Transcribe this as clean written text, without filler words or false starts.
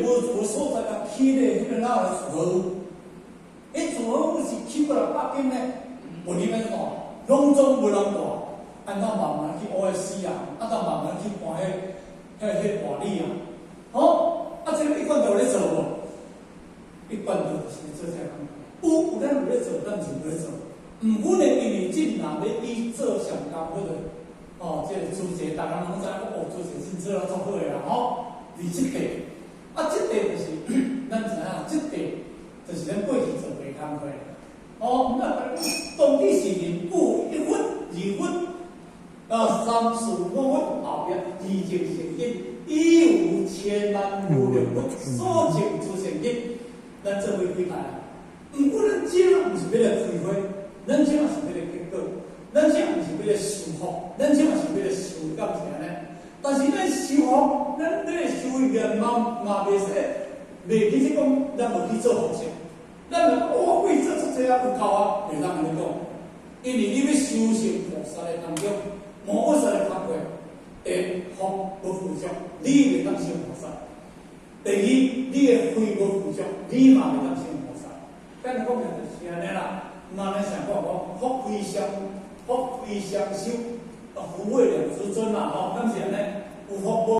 無厝的所在，共起咧，彼个哪來厝好？彼厝好是起過來百間呢，無你欲住，攏總無人住。按怎慢慢去 OSC 啊？按怎慢慢去搬彼大理啊？吼，啊，這個一貫道有咧做無？一貫道就是咧做這個工課。有，咱有咧做，咱是無咧做。毋過呢，因為這人欲以做上工彼個，哦，這個主席，逐家攏知影，哦，主席真做啊足好的啦，吼。佇這塊，啊，這塊就是咱知影，這塊就是咱過去做的工課。哦，那當彼時陣，有一佛、二佛，啊，三四五佛後壁二淨成因，以有千萬無量佛所證諸善根，咱做伙開台。毋過咱這毋是欲來開花，咱這嘛是欲來結果，咱這毋是欲來修福，咱這嘛是欲來修，敢是按呢？但是咱修福，咱咧修願望嘛袂使，袂去講咱無去做奉獻。咱若講我會做出這啊有夠啊，袂當按呢講，因為你欲修成菩薩的當中，無菩薩的工課，第一福無具足，你袂當成菩薩；第二，你的慧無具足，你嘛袂當成菩薩。簡單講就是按呢啦。嘛，咱想講講福慧雙，福慧雙修，福慧兩足尊嘛，吼，敢是按呢？有福無？